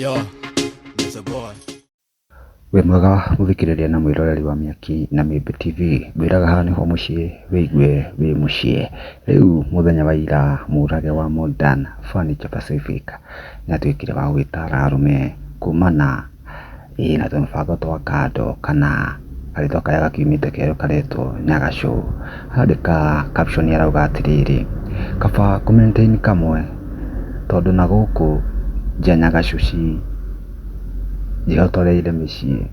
Yo, Mr. Boy. Wĩ mwega mũthikĩrĩria na mwĩroreri wa Mĩaki na Mĩmbi TV, ngwĩraga haha nĩho mũciĩ wĩigue wĩ mũciĩ. Rĩu mũthenya wa ira Mũrage wa Modern Furniture Pacific nĩatuĩkire wa gwĩtara arũme kumana ĩĩ na tũmĩbango twa kando kana karĩtwa karĩa gakiumĩte kerũ karetwo Nyagacũ. Andĩka caption arauga atĩrĩrĩ, kaba kũ maintain kamwe tondũ na gũkũ nja Nyagacũ ci njĩhotoreire mĩciĩ.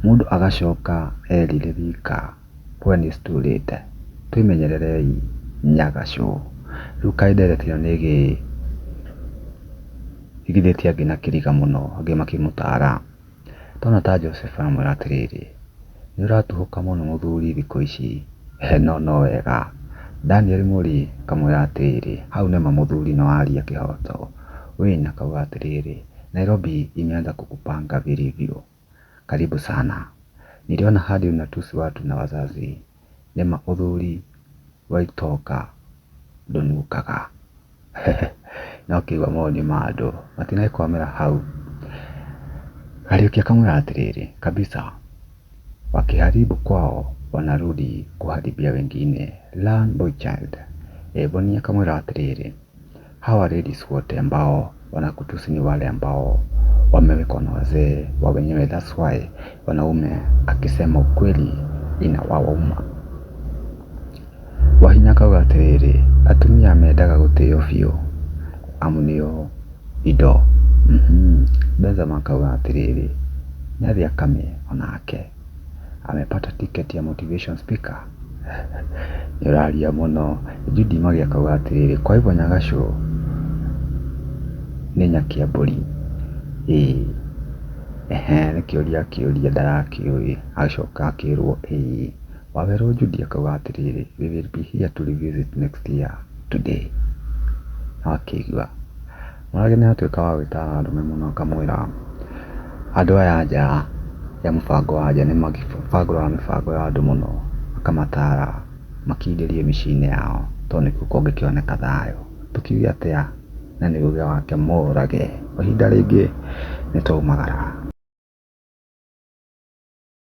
Mũndũ agacoka erire wika when it's too late. Twĩmenyererei Nyagacũ. Rĩu kaĩ ndereti ĩno nĩ ĩgĩigithĩtie angĩ na kĩriga mũno, angĩ makĩmũtara. Ndona ta Joseph aramwĩra atĩrĩrĩ, nĩ ũratuhũka mũno mũthuri thikũ ici, no no wega. Daniel Mũri akamwĩra atĩrĩrĩ, hau nĩma mũthuri nĩ waria kĩhoto. Wayne akauga atĩrĩrĩ, Nairobi imeanza kukupanga vilivyo. Karibu sana. Niliona hadi unatusi watu na wazazi. Nĩma ũthuri wa itonga ndũnungaga. No ũkĩigua mawoni ma andũ matinagĩkwamĩra hau. Kariũki akamwĩra atĩrĩrĩ, kabisa wakiharibu kwao wanarudi kuharibia wengine. Learn boy child. Boni akamwĩra atĩrĩrĩ, hawa ladies wote ambao wanakutusi ni wale ambao wamewekwa na wazee wa wenyewe. That's why wanaume akisema ukweli inawauma. Wahinya akauga atĩrĩrĩ, atumia mendaga gũtĩo biũ amu nĩo indo. Benzema akauga atĩrĩrĩ, nĩathiĩ akame onake amepata ticket ya motivation speaker. Nĩ ũraria mũno. Judy Magi akauga atĩrĩrĩ, kwa hivyo Nyagacũ nĩ nyakĩambũri. Ĩĩ ehe, nĩ kĩũria akĩũria ndarakĩũĩ, acoka akĩrwo ĩĩ. Wawerũ Judy akauga atĩrĩrĩ, we will be here to revisit next year today. No akĩigua. Mũrage nĩ atuĩka wa gwĩtara arũme mũno akamwĩra andũ aya a nja ya mũbango wa nja nĩ mabangũraga mĩbango ya andũ mũno, akamatara makindĩrie mĩciĩ-inĩ yao tondũ nĩkuo kũngĩkĩoneka thayũ. Tũkiuge atĩa na nĩ uge wake Mũrage. Ihinda rĩngĩ nĩ twaumagara.